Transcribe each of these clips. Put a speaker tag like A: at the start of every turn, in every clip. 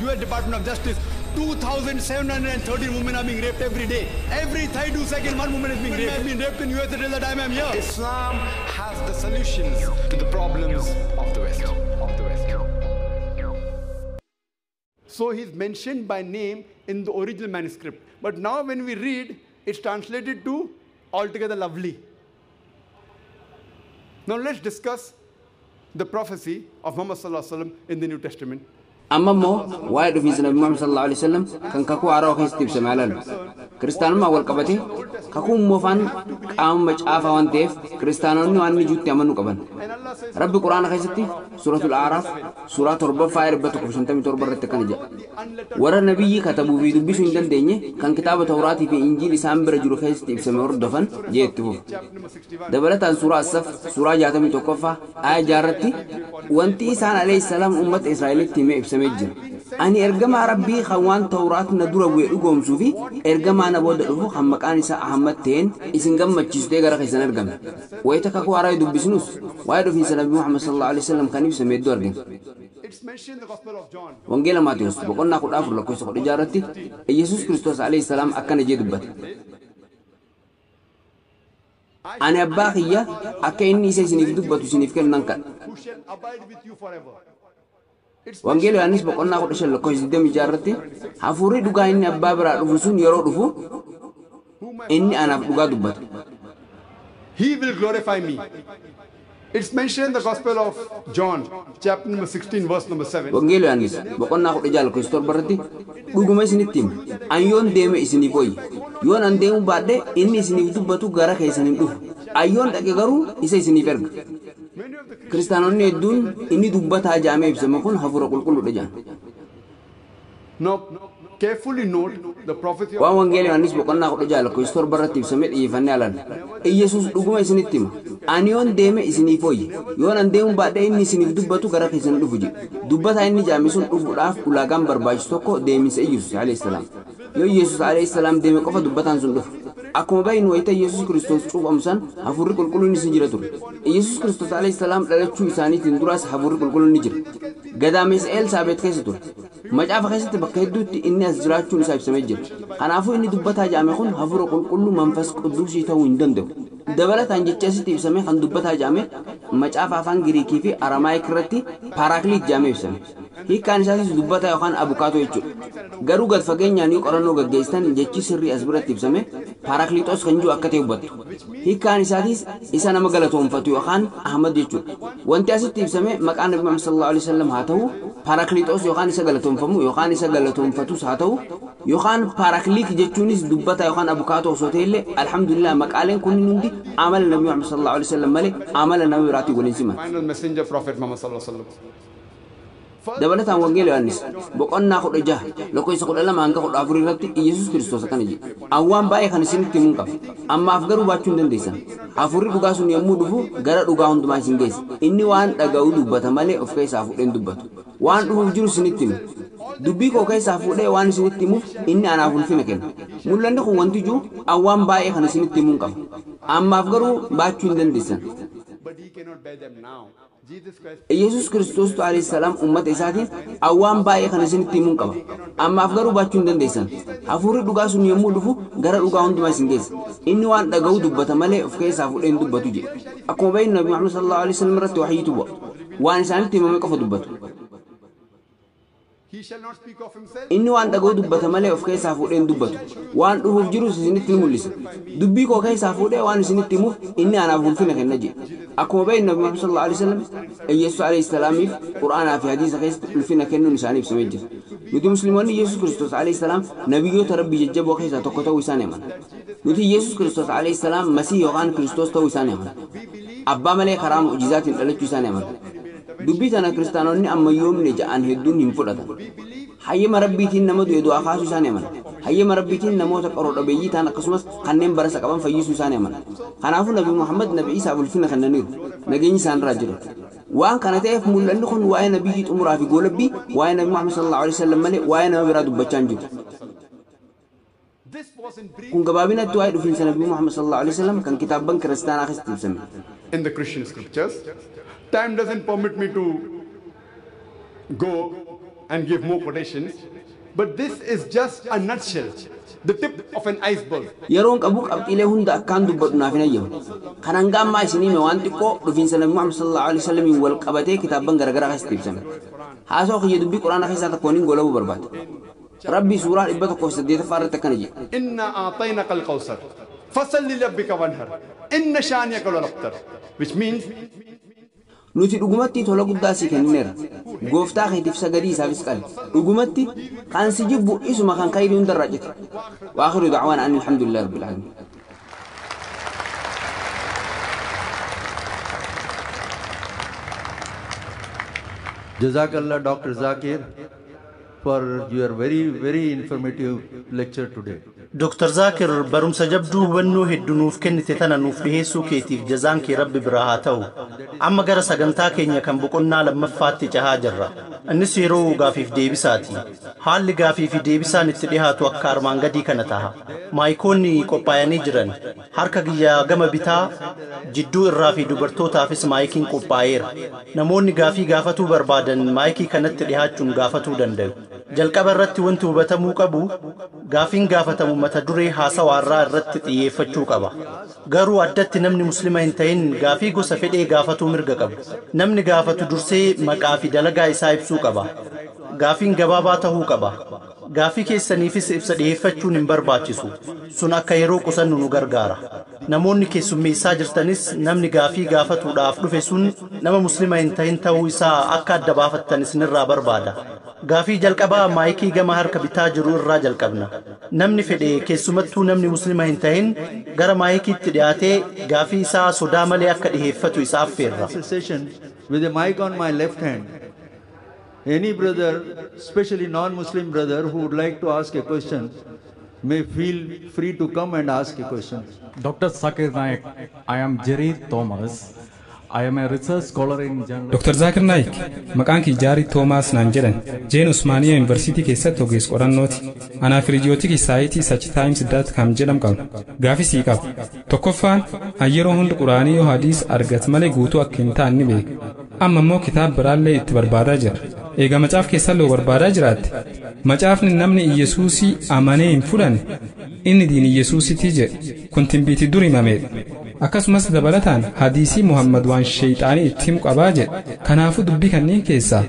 A: US Department of Justice, 2,713 women are being raped every day. Every 32 seconds, one woman is being raped. I've been raped in US until the time I'm here. Islam has the solutions to the problems of the West. Of the West. So he's mentioned by name in the original manuscript. But now when we read, it's translated to altogether lovely. Now let's discuss the prophecy of Muhammad sallallahu alaihi wasallam in the New Testament.
B: Amma immoo waa'ee dhufiinsa Nabi Muhammad sallallahu alaihi wasallam kan kakuu haaraa keessatti ibsame ilaalu. Kiristaanummaa wal qabatee kakuun moofaan qaama macaafaa waan ta'eef kiristaanonni waan inni jirutti amanuu qaban. Rabbi Quraana keessatti suuratul A'raaf suuraa 7 157 irratti akkana jedha. Warra nabiyyi katabuu fi dubbisuu hin dandeenye kan kitaaba Tawraatii fi Injiil isaan bira jiru keessatti ibsame hordofan jee itti fufa. Dabalataan suuraa As-Saf suuraa 61ffaa aaya 6 irratti wanti isaan alayhi salaam uummata Israa'elitti himee ibsamee jira. Ani ergamaa Rabbii kan waan Tawraat na dura bu'e dhugoomsuu fi ergamaa na booda dhufu kan maqaan isaa Ahmad ta'een isin gammachiisu ta'ee gara keessan ergame. Wayita kakuu haaraa dubbisnus waa'ee dhufiinsa Nabi Muhammad sallallahu alaihi wasallam kan ibsame hedduu argina.
A: It's mentioned in the Gospel of John.
B: Wangeela Maatiyus boqonnaa 14 lakkoofsa 16 irratti Yesuus Kiristoos alayhi salaam akkana jee dubbate. Ani abbaa kiyya akka inni isa isiniif dubbatu isiniif kennu nan kadha.
A: Who shall abide with you forever.
B: Wangeela Yohaannis boqonnaa 15 lakkoofsa 26 irratti hafuurri dhugaa inni abbaa biraa dhufu sun yeroo dhufu inni anaaf dhugaa dubbata.
A: He will glorify me. It's mentioned in the Gospel of John, chapter number 16, verse number 7.
B: Wangeela Yohaannis boqonnaa 16 lakkoofsa 7 irratti dhuguma isinitti hima. Ani yoon deeme isiniif wayya. Yoon an deemuu baadhe inni isiniif dubbatu gara keessan hin dhufu. Ani yoon dhaqe garuu isa isiniif erga. Kiristaanonni hedduun inni dubbataa jedhamee ibsame kun hafuura qulqulluudha jedhan.
A: Now, carefully note the prophecy of
B: Waan Wangeela Yohaannis boqonnaa 16 lakkoofsa 7 irratti ibsame xiyyeeffannee ilaalla. Iyyasuus dhuguma isinitti hima. Ani yoon deeme isiniif wayya. Yoon an deemuu baadhe inni isiniif dubbatu gara keessan dhufu jedhe. Dubbataa inni jedhame sun dhufuudhaaf ulaagaan barbaachisu tokko deeminsa Iyyasuus alayhi salaam. Yoo Iyyasuus alayhi salaam deeme qofa dubbataan sun dhufa. Akkuma baay'een wayita Iyyasuus Kiristoos cuuphamu san hafuurri qulqulluun ni jira ture. Iyyasuus Kiristoos alayhi salaam dhalachuu isaaniitiin duraas hafuurri qulqulluun ni jira. Gadameessa Elsaabeet keessa ture. Macaafa keessatti bakka hedduutti inni as jiraachuun isaa ibsamee jira. Kanaafuu inni dubbataa jedhame kun hafuura qulqulluu manfas qudduusii ta'uu hin danda'u. Dabalataan jecha asitti ibsame kan dubbataa jedhame macaafa afaan Giriikii fi Aramaayik irratti Paaraakliit jedhamee ibsame. Hiikkaan isaatis dubbataa yookaan abukaatoo jechuudha. Garuu gad fageenyaan yoo qorannoo gaggeessitan jechi sirrii as biratti ibsame Paaraakliixoos kan jiru akka ta'e hubattu. Hiikkaan isaatis isa nama galatoomfatu yookaan Ahmad jechuudha. Wanti asitti ibsame maqaan Nabi Muhammad sallallahu alaihi wasallam haa ta'u Paaraakliixoos yookaan isa galatoomfamu yookaan isa galatoomfatus haa ta'u yookaan Paaraakliik jechuunis dubbataa yookaan abukaatoo osoo ta'e illee alhamdulillah maqaaleen kunniin hundi amala Nabi Muhammad sallallahu alaihi wasallam malee amala nama biraatiin waliin siman.
A: Final messenger prophet Muhammad sallallahu alaihi wasallam.
B: Dabalataan Wangeela Yohaannis boqonnaa 16 lakkoofsa 12 hanga 14 irratti Iyyasuus Kiristoos akkana jedhe. Ani waan baay'ee kan isinitti himuun qaba. Ammaaf garuu baachuu hin dandeessan. Hafuurri dhugaa sun yommuu dhufu gara dhugaa hundumaa isin geessa. Inni waan dhaga'u dubbata malee of keessaa fuudhee hin dubbatu. Waan dhufuuf jiru isinitti hima. Dubbii koo keessaa fuudhee waan isinitti himuuf inni anaaf ulfina kenna. Mul'anni kun wanti jiru ani waan baay'ee kan isinitti himuun qaba. Ammaaf garuu baachuu hin dandeessan.
A: But he cannot bear them now. Jesus Christ.
B: Iyyasuus Kiristoos alayhi salaam uummata isaatiin ani waan baay'ee kan isinitti himuun qaba. Ammaaf garuu baachuu hin dandeessan. Hafuurri dhugaa sun yommuu dhufu gara dhugaa hundumaa isin geessa. Inni waan dhaga'u dubbata malee of keessaa fuudhee hin dubbatu jedhe. Akkuma beeknu Nabi Muhammad sallallahu alaihi wasallam irratti wahyiitu bu'a. Waan isaanitti himame qofa dubbatu.
A: He shall not speak of himself.
B: Inni waan dhaga'u dubbata malee of keessaa fuudhee hin dubbatu. Waan dhufuuf jirus isinitti ni mul'isa. Dubbii koo keessaa fuudhee waan isinitti himuuf inni anaaf ulfina kenna jedhe. Akkuma beeknu Nabi Muhammad sallallahu alaihi wasallam Iyyasuus alayhi salaamiif Qur'aanaa fi hadiisa keessatti ulfina kennuun isaanii ibsamee jira. Nuti Musliimoonni Iyyasuus Kiristoos alayhi salaam nabiyyoota Rabbii jajjaboo keessaa tokko ta'uu isaanii amana. Nuti Iyyasuus Kiristoos alayhi salaam Masiih yookaan Kiristoos ta'uu isaanii amana. Abbaa malee karaa mu'jizaatiin dhalachuu isaanii amana. Dubbii tana kiristaanonni ammayyoomne ja'an hedduun hin fudhatan. Hayyama Rabbiitiin nama du'e du'aa kaasuu isaanii amana. Hayyama Rabbiitiin namoota qaroo dhabeeyyii ta'an akkasumas kanneen barasa qaban fayyisuu isaanii amana. Kanaafuu Nabi Muhammad Nabi Isaaf ulfina kennaniiru. Nageenyi isaanirraa jira. Waan kana ta'eef mul'anni kun waa'ee nabiyyi xumuraa fi goolabbii waa'ee Nabi Muhammad sallallahu alaihi wasallam malee waa'ee nama biraa dubbachaa hin jiru.
A: This was in brief
B: Kun gabaabinatti waa'ee dhufiinsa Nabi Muhammad sallallahu alaihi wasallam kan kitaabban kiristaanaa keessatti ibsame.
A: in the Christian scriptures. Time doesn't permit me to go and give more quotations, but this is just a nutshell, the tip of an iceberg.
B: Yeroon qabu qabxiilee hunda akkaan dubbadhu naaf hin ayyamu. Kan hanga ammaa isinii hime waan xiqqoo dhufiinsa Nabi Muhammad sallallahu alaihi wasallam wal qabatee kitaabban garaagaraa keessatti ibsame. Haasoo kiyya dubbii Quraana keessaa tokkoon hin golabuu barbaada. Rabbi suuraa 108 irratti akkana jedhe.
A: إنا أعطيناك الكوثر فصل لربك وانحر إن شانئك هو الأبتر, which means
B: Nuti dhugumatti tola guddaa sii kennineerra. Gooftaa keetiif sagadii isaafis qali. Dhugumatti kan si jibbu isuma kan khayrii hundarraa cite. وآخر دعوانا أن الحمد لله رب العالمين.
C: Jazakallah, Dr. Zakir, for your very, very informative lecture today.
D: Dr. Zaakir, barumsa jabduu hubannoo hedduu nuuf kennite tana nuuf dhiheessuu keetiif jazaan kee Rabbi biraa haa ta'u. Amma gara sagantaa keenya kan boqonnaa lammaffaatti cehaa jirra. Innis yeroo gaafiif deebisaati. Haalli gaafii fi deebisaan itti dhihaatu akka armaan gadii kana taha. Maayikoonni qophaa'anii jiran. Harka kiyya gama bitaa, jidduu irraa fi dubartootaafis maayikiin qophaa'eera. Namoonni gaafii gaafatuu barbaadan maayikii kanatti dhihaachuun gaafatuu danda'u. Jalqaba irratti wanti hubatamuu qabu, gaafiin gaafatamu mata duree haasawaarraa irratti xiyyeeffachuu qaba. Garuu addatti namni Muslima hin ta'in gaafii gosa fedhee gaafatuu mirga qabu. Namni gaafatu dursee maqaa fi dalagaa isaa ibsuu qaba. Gaafiin gabaabaa ta'uu qaba. Gaafii keessaniifis ibsa dhiyeeffachuun hin barbaachisu. Sun akka yeroo qusannu nu gargaara. Namoonni keessummeessaa jirtanis namni gaafii gaafatuudhaaf dhufe sun nama Muslima hin ta'in ta'uu isaa akka adda baafattan isinirraa barbaada. Gaafii jalqabaa maayikii gama harka bitaa jiru irraa jalqabna. Namni fedhe, keessumattuu namni Muslima hin ta'in, gara maayikiitti dhiyaatee gaafii isaa sodaa malee akka dhiheeffatu isa affeerra.
C: Answer session with a mic on my left hand. Any brother, especially non-Muslim brother who would like to ask a question, may feel free to come and ask a question.
E: Dr. Zakir Naik, I am Jerry Thomas. I am a research scholar in journalism.
F: Dr. Zaakir Naik, maqaan kii Jaarii Toomaas naan jedhan. Jeen Usmaaniyaa Yuunivarsiitii keessatti ogeessa qorannooti. Anaaf hiriyootii saayitii sachtimes.com jedhamu qabna. Gaafii sii qaba. Tokkoffaan, an yeroo hunda Quraanii yoo hadiis argat malee guutuu akka hin taane ni beeka. Amma immoo kitaaba biraallee itti barbaadaa jira. Egaa macaaf keessallee barbaadaa jiraatte. Macaafni namni Iyyasuusii amanee hin fudhanne inni diin Iyyasuusitii jedhe. Kun timbiitii dur himameedha. Akkasumas dabalataan hadiisii Muhammad waan sheeyxaanii itti himu qabaa jedhe. Kanaafuu dubbii kanneen keessaa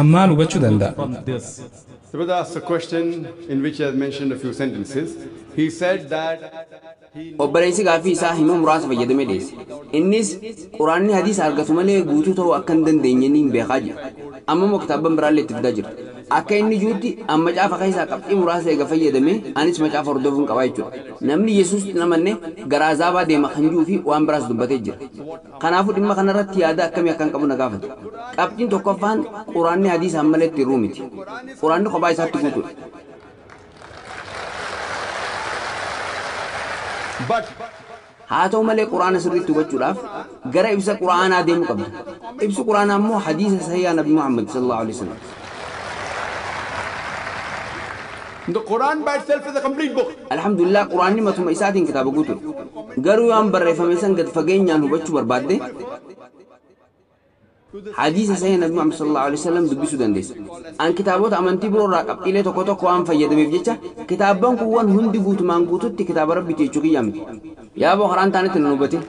F: ammaal hubachuu danda'a?
E: From this.
A: The brother asked a question in which he has mentioned a few sentences. He said that
B: Obboleessi gaaffii isaa hima muraasa fayyadamee dhiyeesse. Innis Quraanni hadiisa argatu malee guutuu ta'uu akka hin dandeenye ni beekaa jira. Amma immoo kitaabban biraallee itti fidaa jira. Akka inni jirutti amma macaafa keessaa qabxii muraasa eega fayyadamee anis macaafa hordofuun qabaa jechuudha. Namni Yesuus hin amanne gara azaabaa deema kan jiruu fi waan biraas dubbatee jira. Kanaafuu dhimma kanarratti yaada akkamii akkan qabu na gaafate. Qabxiin tokkoffaan, Quraanni hadiisaan malee itti hir'uu miti. Quraanni kophaa isaatti guutuudha.
A: But
B: Haa ta'u malee, Quraana sirriitti hubachuudhaaf gara ibsa Quraanaa deemuu qabda. Ibsi Quraanaa immoo hadiisa sahihaa Nabi Muhammad sallallahu alaihi wasallam.
A: The Quran by itself is a complete book.
B: Alhamdulillah, Quraanni matuma isaatiin kitaaba guutuudha. Garuu waan barreeffame san gad fageenyaan hubachuu barbaadde, hadiisa sahih Nabi Muhammad sallallahu alaihi wasallam dubbisuu dandeessa. An kitaabota amantii biroo irraa qabxiilee tokko tokko waan fayyadameef jecha kitaabban kuuwwan hundi guutumaan guututti kitaaba Rabbiiti jechuu kiyyaa miti. Yaa boo, karaan taanetti nan hubatin.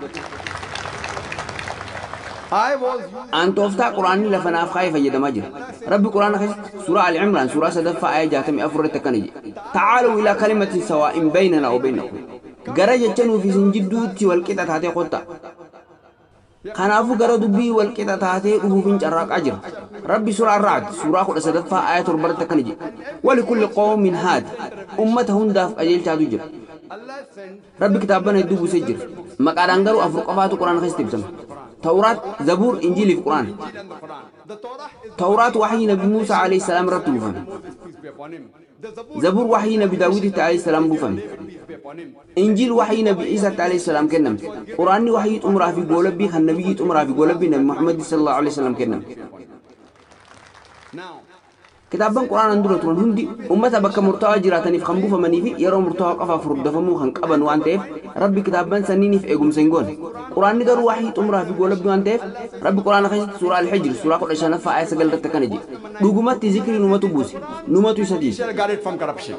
A: I was
B: An tooftaa Quraanni lafa naaf kaayee fayyadamaa jira. Rabbi Quraana keessatti suuraa Ali Imraan suuraa sadaffaa aaya 64 irratti akkana jedhe. تعالوا إلى كلمة سواء بيننا وبينكم. Gara jecha nuuf isin jidduutti wal qixa taatee kottaa. Kanaafuu gara dubbii wal qixa taatee dhufuuf hin carraaqaa jira. Rabbi suuraa Ar-Ra'd suuraa 13ffaa aaya 7 irratti akkana jedhe. ولكل قوم هاد. Ummata hundaaf qajeelchaatu jira. Rabbi kitaabban hedduu buusee jira. Maqaadhaan garuu afur qofaatu Quraana keessatti ibsama. Tawraat, Zabuur, Injiilii fi Quraana. Tawraat waxyii Nabi Muusaa alayhi salaam irratti buufame. Zabuur waxyii Nabi Daawuditti alayhi salaam buufame. Injiil waxyii Nabi Iisaatti alayhi salaam kenname. Quraanni waxyii xumuraa fi goolabbii kan nabiyyii xumuraa fi goolabbii Nabi Muhammad sallallahu alayhi wasallam kenname.
A: Now.
B: Kitaabban Quraanaan dura turan hundi uummata bakka murtaawaa jiraataniif kan buufamanii fi yeroo murtaawaa qofaaf hordofamuu kan qaban waan ta'eef Rabbi kitaabban sanniiniif eegumsa hin goone. Quraanni garuu waxii xumuraa fi goolabbii waan ta'eef Rabbi Quraana keessatti suuraa Al-Hijr suuraa 15ffaa aaya 9 irratti akkana jedhe. Dhugumatti zikrii numatu buuse, numatu isa tiise.
A: Shall guard it from corruption.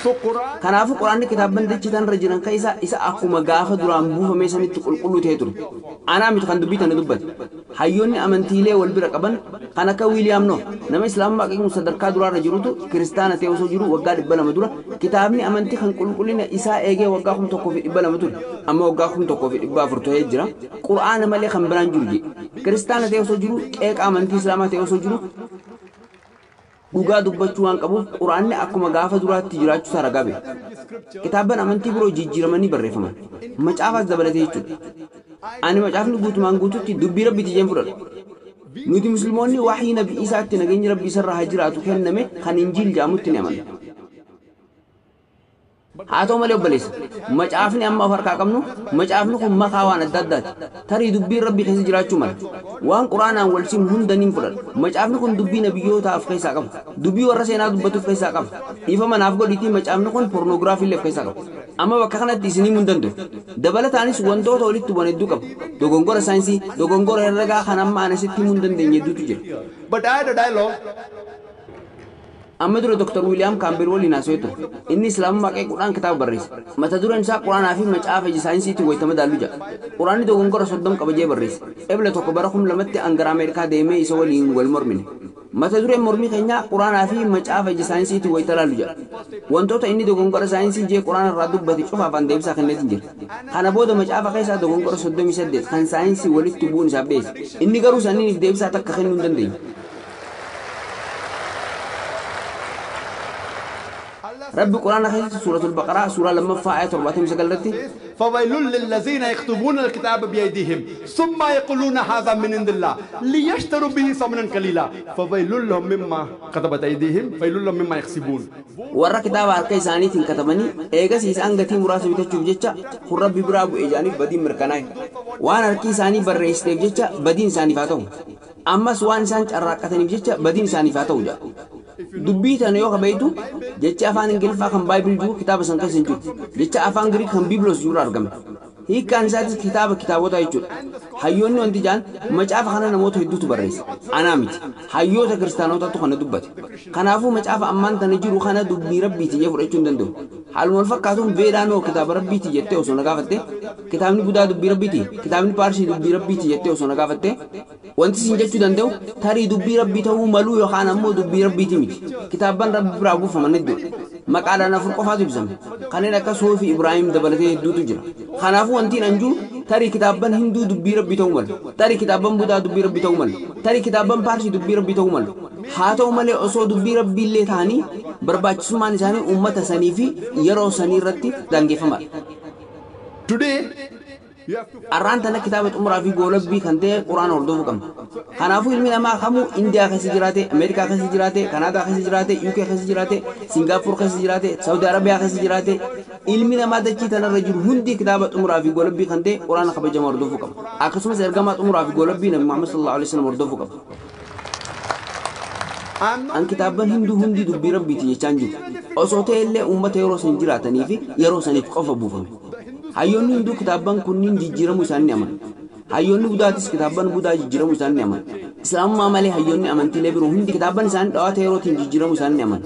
A: So Quran
B: Kanaafuu Quraanni kitaabban dachii tanarra jiran keessaa isa akkuma gaafa duraan buufame sanitti qulqulluu ta'e ture. Anaa miti kan dubbii tana dubbate. Hayyoonni amantiilee wal bira qaban kan akka Wiiliyaam Nooh nama Islaamummaa qeeqmu sadarkaa duraarra jirutu kiristaana ta'e osoo jiru waggaa 200 dura kitaabni amantii kan qulqullina isaa eegee waggaa 1200 ture. Amma waggaa 1400 ta'ee jira. Quraana malee kan biraan jiru jedhe. Kiristaana ta'e osoo jiru qeeqa amantii Islaamaa ta'e osoo jiru dhugaa dubbachuu waan qabuuf Quraanni akkuma gaafa duraatti jiraachuu isaa ragaa ba'e. Kitaabban amantii biroo jijjiiramanii barreeffaman. Macaafaas dabalatee jechuudha. Ani macaafni guutumaan guututti dubbii Rabbiiti jeen fudhadha. Nuti musliimoonni waxii Nabi Isaatti nageenyi Rabbi isarraa haa jiraatu kenname kan Injiil jedhamutti ni amanna. Haa ta'u malee obboleessa, macaafni amma of harkaa qabnu macaafni kun makaa waan adda addaati. Tarii dubbiin Rabbi keessa jiraachuu mala. Waan Quraanaan wal simu hunda niin fudhadha. Macaafni kun dubbii nabiyyootaa of keessaa qaba. Dubbii warra seenaa dubbatu of keessaa qaba. Dhiifama naaf godhiitii macaafni kun pornoogiraafii illee of keessaa qaba. Amma bakka kanatti isinii himuu hin danda'u. Dabalataanis wantoota walitti bu'an hedduu qaba. Dogongora saayinsii, dogongora herregaa kan amma ana sitti himuu hin dandeenye hedduutu jira.
A: But I had a dialogue.
B: Amma dura Dr. Wiiliyaam Kaambeel waliin haasawee ture. Inni Islaamummaa qeequudhaan kitaaba barreesse. Mata dureen isaa Quraanaa fi macaafa ija saayinsiitiin wayitama daallu jedha. Quraanni dogongora 30 qaba jee barreesse. Ebla 1 bara 2000tti an gara Ameerikaa deemee isa waliin wal mormine. Mata dureen mormii keenyaa Quraanaa fi macaafa ija saayinsiitiin wayita laallu jedha. Wantoota inni dogongora saayinsii jee Quraana irraa dubbate cufaaf an deebisaa kenneetiin jira. Kana booda macaafa keessaa dogongora 38 kan saayinsii walitti bu'uun isaaf dhiyeesse. Inni garuu sanniiniif deebisaa takka kennuu hin dandeenye. Rabbi Quraana keessatti suuratul Baqaraa suuraa 2ffaa aaya 79 irratti
A: فويل للذين يكتبون الكتاب بأيديهم ثم يقولون هذا من عند الله ليشتروا به ثمنا قليلا فويل لهم مما كتبت أيديهم فويل لهم مما يكسبون.
B: Warra kitaaba harka isaaniitiin katabanii eegas isaan gatii muraasa bitachuuf jecha kun Rabbi biraa bu'e jedhaniif badiin mirkanaa'e. Waan harki isaanii barreessiteef jecha badiin isaaniif haa ta'u. Ammas waan isaan carraaqqataniif jecha badiin isaaniif haa ta'u jedha. Dubbii tana yoo kabeeytu jecha afaan Ingiliffaa kan Baayibil jiru kitaaba san keessa hin jiru. Jecha afaan Giriik kan Biiblos jiru argame. Hiikkaan isaatis kitaaba kitaabotaa jechuudha. Hayyoonni wanti jedhan macaafa kana namoota hedduutu barreesse. Anaa miti. Hayyoota kiristaanotaatu kana dubbate. Kanaafuu macaafa ammaan tana jiru kana dubbii Rabbiiti jee fudhachuu hin danda'u. Haaluma wal fakkaatuun Veedaanoo kitaaba Rabbiiti jettee osoo na gaafatte, kitaabni Budaa dubbii Rabbiiti, kitaabni Paarsii dubbii Rabbiiti jettee osoo na gaafatte, wanti isin jechuu danda'u tarii dubbii Rabbii ta'uu maluu yookaan ammoo dubbii Rabbiiti miti. Kitaabban Rabbi biraa buufaman hedduudha. Maqaadhaan 4 qofaatu ibsame. Kanneen akka Soofii Ibraahim dabalatee hedduutu jira. Kanaafuu wanti an jiru tarii kitaabban Hinduu dubbii Rabbii ta'uu malu. Tarii kitaabban Budaa dubbii Rabbii ta'uu malu. Tarii kitaabban Paarsii dubbii Rabbii ta'uu malu. Haa ta'u malee osoo dubbii Rabbii illee ta'anii barbaachisummaan isaanii uummata sanii fi yeroo sanii irratti daangeffamaadha.
A: Today, you have to
B: Arraan tana kitaaba xumuraa fi goolabbii kan ta'e Quraana hordofuu qabna. Kanaafuu ilmi namaa kamuu Indiyaa keessa jiraate, Ameerikaa keessa jiraate, Kanaadaa keessa jiraate, UK keessa jiraate, Singaappoor keessa jiraate, Saawudi Arabiyaa keessa jiraate, ilmi namaa dachii tanarra jiru hundi kitaaba xumuraa fi goolabbii kan ta'e Quraana kabajamaa hordofuu qaba. Akkasumas ergamaa xumuraa fi goolabbii Nabi Muhammad sallallahu alaihi wasallam hordofuu qaba. An kitaabban Hinduu hundi dubbii Rabbiiti jechaan jiru. Osoo ta'e illee uummata yeroo san jiraatanii fi yeroo saniif qofa buufame. Hayyoonni Hinduu kitaabban kunniin jijjiiramuu isaanii ni amanu. Hayyoonni Budaatis kitaabban Budaa jijjiiramuu isaanii ni amanu. Islaamummaa malee hayyoonni amantiilee biroo hundi kitaabban isaanii dhawaata yerootiin jijjiiramuu isaanii ni amanu.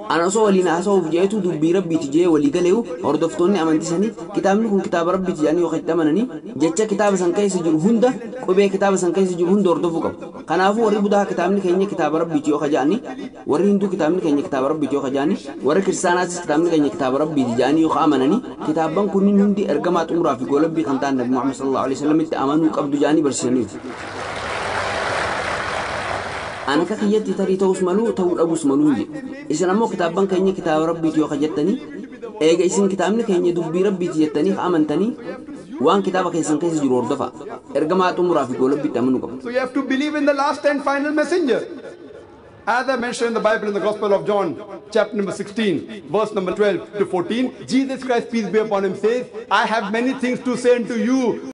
B: Ana osoo waliin haasa'uuf jeetu dubbii Rabbiiti jee walii galeeyu hordoftoonni amantii sanii kitaabni kun kitaaba Rabbiiti jedhanii yoo itti amananii jecha kitaaba san keessa jiru hunda qubee kitaaba san keessa jiru hunda hordofuu qabu. Kanaafuu warri Budaa kitaabni keenya kitaaba Rabbiiti yoo jedhanii, warri Hinduu kitaabni keenya kitaaba Rabbiiti yoo jedhanii, warri Kiristaanaatis kitaabni keenya kitaaba Rabbiiti jedhanii yoo amananii kitaabban kunniin hundi ergamaa xumuraa fi goolabbii kan ta'an Nabi Muhammad sallallahu alaihi wasallam itti amanuu qabdu jedhanii barsiisaniiru. Ana akka kiyyatti tarii ta'us maluu ta'uu dhabus maluu hin jedhu. Isin ammoo kitaabban keenya kitaaba Rabbiiti yoo jettanii, eega isin kitaabni keenya dubbii Rabbiiti jettanii amantanii waan kitaaba keessan keessa jiru hordofaa. Ergamaa xumuraa fi goolabbiitti amanuu qabdu.
A: So you have to believe in the last and final messenger. As I mentioned in the Bible in the Gospel of John, chapter number 16, verse number 12 to 14, Jesus Christ, peace be upon him, says, I have many things to say unto you,